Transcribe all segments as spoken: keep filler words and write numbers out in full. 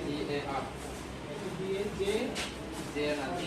T A R. J. J na J.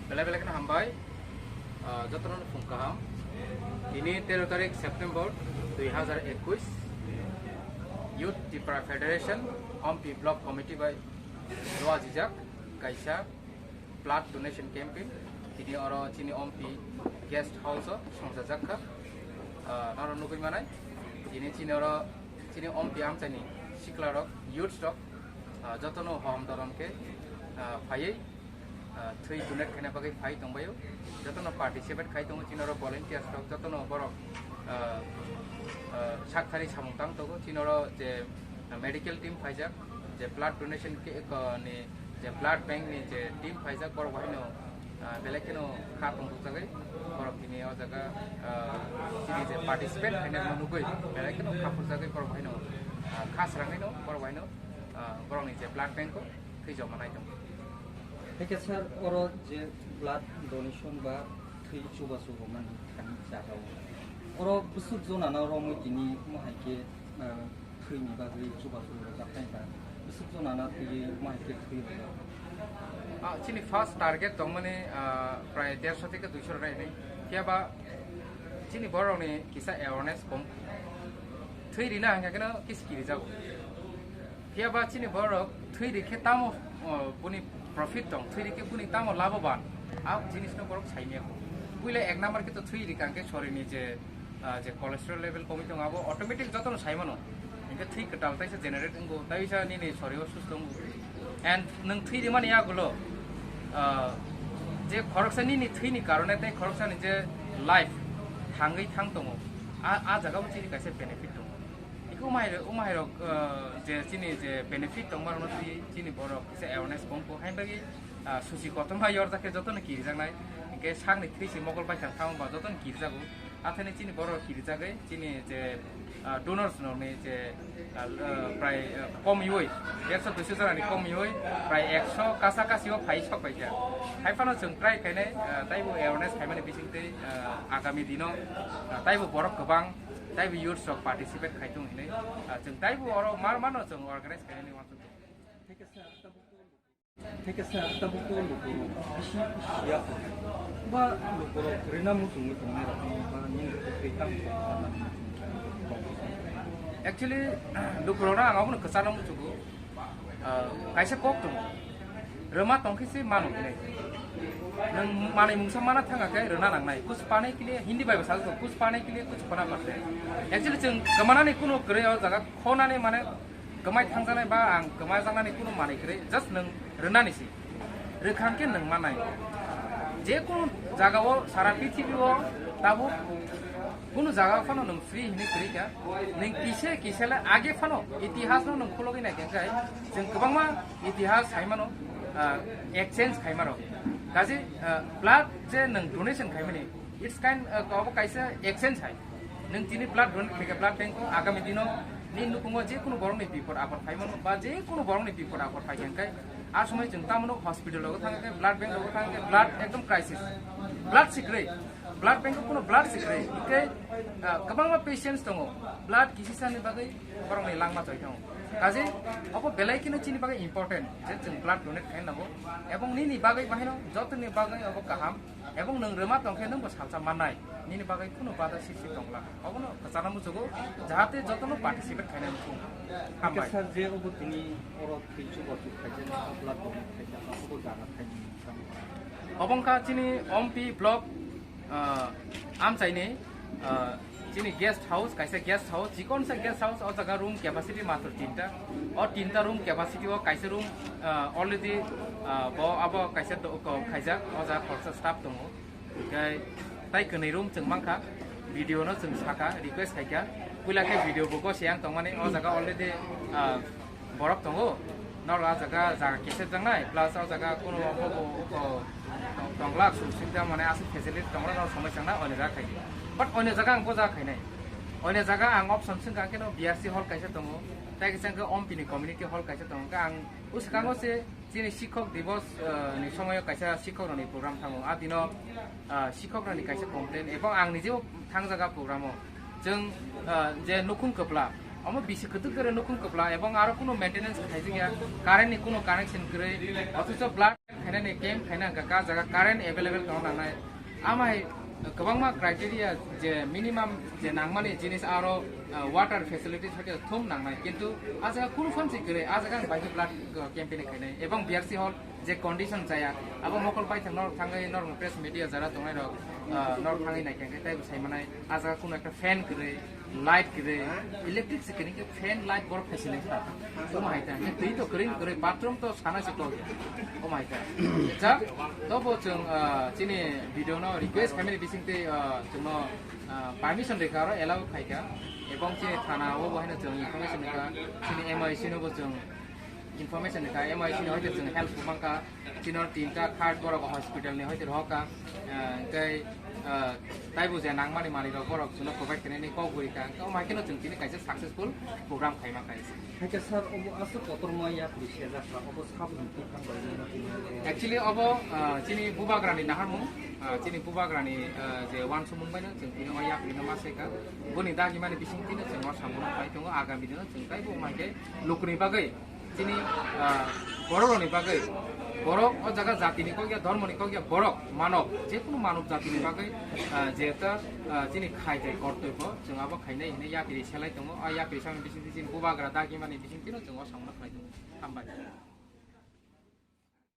Belai belai kheno hambai, ah, jotono phung kaham. Tini tero tarik September dui hazar ekush, Youth Tipra Federation, Ompi Block Committee bai rwajijak kaisa blood donation campaign. Tini oro chini Ompi guest house o songchajak kha. Ah, noro nugui manai. Tini chini oro chini Ompi amchaini sikla rok, youths rok, ah, jotono hom dorom khe, ah, phaiwi, ah, thwi donate khaina bagwi phai tongbaio. Jotono participate khai tongo, chini oro volunteers rok, jotono borok, ah, ah, sakthari samung tang tongo. Chini oro je medical team phaijak, je blood donation ke-, ko-, ni je blood bank ni je team phaijak, borok bahaino, ah, belai kheno kha tongthokjagwi borok tini o jaga, ah, chini je participant khaina nugwi belai kheno kha phurjagwi borok bahaino, ah, kha srangwi no borok bahaino, ah, borokni je blood bank o thwi joma nai tongo. Hakhe sir, oro je blood donation ba thwi chubachu rwmani thani jaga o, oro bwswk jona no romwi tini omo hai khe, ah, thwini bagwi chubachu rwjak nai ba bwswk jona no thwi omo hai khe thwi rwjak? Ah, chini first target tongmani, ah, prai derso theke duiso rwnai hinwi. Phiya ba chini borokni kisa awareness kom. Thwi rina hingkha kheno kis kirijago. Phiya ba chini borok thwi rikhe tamo, o, boni profit tong, thwi rikhe boni tamo laboban, a jinisno borok saimaya kho. Puila ek number khe to thwi rikha hingkhe sorini je, ah, je cholesterol level komwi tongo, abo automatic jotono saimano. Hingkhe thwi kwtal taisa generate wngo, taisa nini sorio susto wngo. And nwng thwi rimani yagulo, ah, je khoroksa nini thwini karone tei khoroksani je life thangwi thang tongo, a, a jagao chini kaisa benefit tongo. Iko umai, umairok, ah, je chini je benefit tongmarokno twi chini borok kisa awareness kom kho, hain bagwi, ah, susi kotorma yorjak khe jotono kirijaknai, hingkhe sakni thwi se mokol baithang thangma ba jotono kirijago. Athani chini borok kirijagwi chini je, ah, donors rokni je, ah, ah, prai, ah, kom yui, ekso duiso jora ni kom yui, prai ekso kasa kasi o phai sok bai kha. Hai phano chwng try khainai, ah, taibo awareness khaimani bising twi, ah, agami dino, ah, taibo borok kwbang, taibo youths rok participate khai thung hinwi, ah, chwng taibo oro mar mano chwng organize khainani uansuk. Thik khe sir, tabuk to lukurok bisi siya ba lukurok rina muchungwi tongnai rok ba nini kwtwi tamo. Actually, lukurokno ang abono kwchangno muchungo. Ah, kaisa kok tongo. Rwma tongkhe se mano hinwi. Nwng manwi mungsa mana thangkha khe rwna nangnai. Kuch pane ke liye, Hindi bai bo sajak tongo, kuch pane ke liye kuch khona padte. Actually, chwng kwmanani kuno kwrwi o jaga khonani mane kwmai thangjaknai ba ang kwmajaknani kuno manwi kwrwi, just nwng rwnani se. Rwkha hwnkhe nwng mannai. Je kunu jagao sara prithibi o tabuk kunu jaga phano nwng free hinwi kwrwi kha. Nwng kise kise le age phano itihas no nwng khulogwi nai khe, chwng kwbangma itihas hai mano, ah, exchange khai mano. Kaje, ah, blood je nwng donation khai mani, it's kind, ah, obo kaisa exchange hai. Nwng tini blood donate khe khe blood bank o agami dino nini nukhungo je kunu borokni bipod apod phai mano ba je kunu borokni bipod apod phai khe hwnkhe a somoi chwng tamo nuk hospital rogo thang khe blood bank rogo thang khe blood ekdom crisis, blood se kwrwi. Blood bank o kuno blood se kwrwi, hwnkhe, ah, kwbangma patients tongo, blood kisisani bagwi borokni langma choi tongo. Kaje obo belai kheno chini bagwi important je chwng blood donate khaina nango, ebong nini bagwi bahaino jotoni bagwi obo kaham, ebong nwng rwma tongkhe nwngbo salsa mannai, nini bagwi kuno bada sisi tongla. Obono kwchana muchugo, jahate jotono participate khaina muchung. Hambai. Sir, je obo tini oro thwi chubachu khaijak, blood donate khaijak, obo jaga thaini. Obo wngkha chini Ompi block, ah, amchaini, ah, chini guest house, kaisa guest house, chikonsa guest house, o jaga room capacity matro tinta. O tinta room capacity o kaisa room, ah, already, ah, bo abo kaisa do-, ko-, khaijak, o jaga khoroksa staff tongo. Hwnkhe tai kwnwi room chwng mankha, video no chwng sakha, request khaikha. Puila khe video bo gosiyang tongmani, o jaga already, ah, borok tongo. Norok ah jaga, jaga kesep jaknai, plus o jaga kuno obo, obo tong-, tonglak, suk suk da mane aswk facility tonglak, norok somoi changna oino jaga khaidi. But oino jaga ang bo jaga khainai. Oino jaga ang option swngkha, khe no B R C hall kaisa tongo, tai kisa khe Ompi ni community hall kaisa tongo. Khe ang o swkango se chini Shikhok Divos, eh, ni somoyo kaisa shikhok rokni program thango. A dino, ah, shikhok rokni kaisa complain, ebong ang nijebo thangjaga program o. Chwng, ah, je nukhung kwpla, omo bisi kwtwk kwrwi nukhung kwpla, ebong aro kuno maintenance khaijak ya, current ni kuno connection kwrwi, othocho blood khainani camp khaina hwnkha ka jaga current available tongna nangnai. Amai kwbangma criteria je minimum je nangmani jinis aro, ah, water facilities hoite thum nangnai, kintu a jaga kunu phansi kwrwi, a jaga ang bai khe blood, ah, campaign khainai, ebong B R C hall je condition chaya, abo mokol paithak norok thangwi norok press media jara tongnai rok, ah, norok thangwi naikha khe taibo sai manai, a jaga kuno ekta fan kwrwi, light kwrwi, electric se kwrwi khe fan light borok khaisi nai kha. Omo hai ta, twi to kwrwi kwrwi, bathroom to sana se to. Omo hai ta. Ja, to bo chwng, ah, chini video no request khaimani bising twi, ah, chwngno, ah, permission rikha aro allow khaikha. Ebong chini thana o bo haino chwng information rikha, chini M I C no bo chwng information rikha, M I C ni hoite chwng help kwbangkha, chini tinta card borok hospital ni hoite rohorkha, eh, tei, eh, taibo je nangmani manwi rok borok chwngno provide khainani kok gurikha, hwnkhe omo hai kheno chwng tini kaisa successful program khaima kha. Haikhe sir, obo aswk kotorma yapri sejak kha, obo saboni twi thang bai nini tini? Actually, obo, eh, chini bubagrani naharmung, eh, chini bubagrani, eh, je wansukmung baino chwng tini o yaprino ma sekha, boni dagimani bising tino chwng o samung bai tongo, agami dino chwng taibo omo hai khe lukuni bagwi chini, ah, borok rokni bagwi, borok o jaga jatini kok ya, dhormoni kok ya, borok manob, jekunu manob jatini bagwi, ah, je ta, ah, chini khai tai kortoi bo, chwng abo khainai hinwi yapri selai tongo. O yapri samani bisingtwi chini bubagra dagimani bisingtwino chwng o samung khlai tongo. Hambai.